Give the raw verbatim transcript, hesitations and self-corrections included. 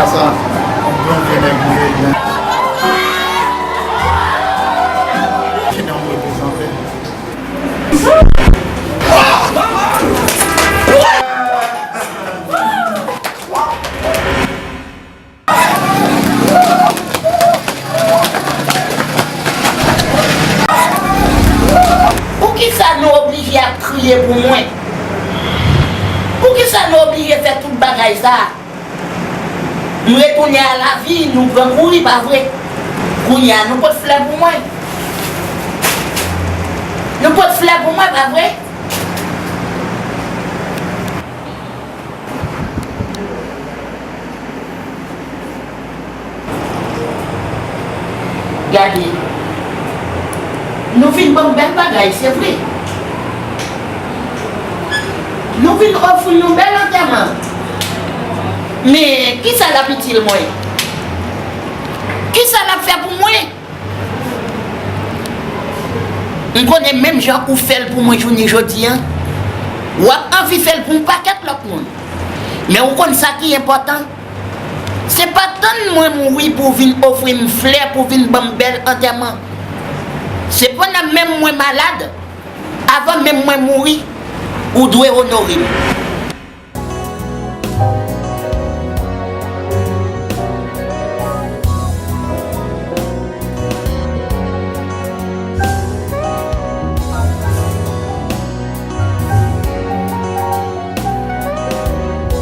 Sa, yon bon vye nèg mwen ye. Kite m repoze anpè. Poukisa nou oblije ap kriye pou mwen? Poukisa nou oblije fè tout bagay sa a? M retounen a lavi, nou pran kouri, pa vre? Kounye a, nou pot flè pou mwen. Nou pot flè pou mwen, pa vre? Gade, nou vin ban m bèl bagay, se vre. Nou vin ofri nou bèl antèman. Men, kisa l ap itil mwen? Kisa l ap fè pou mwen? M konnen menm jan ou fè l pou mwen jounen jodi a, w ap anvi fè l pou yon pakèt lòt moun. Men ou konn sa ki enpòtan? Se pa tann mwen mouri pou w vin ofri m flè, pou w vin ban m bèl antèman. Se pandan menm mwen malad, avan menm mwen mouri, ou dwe onore m.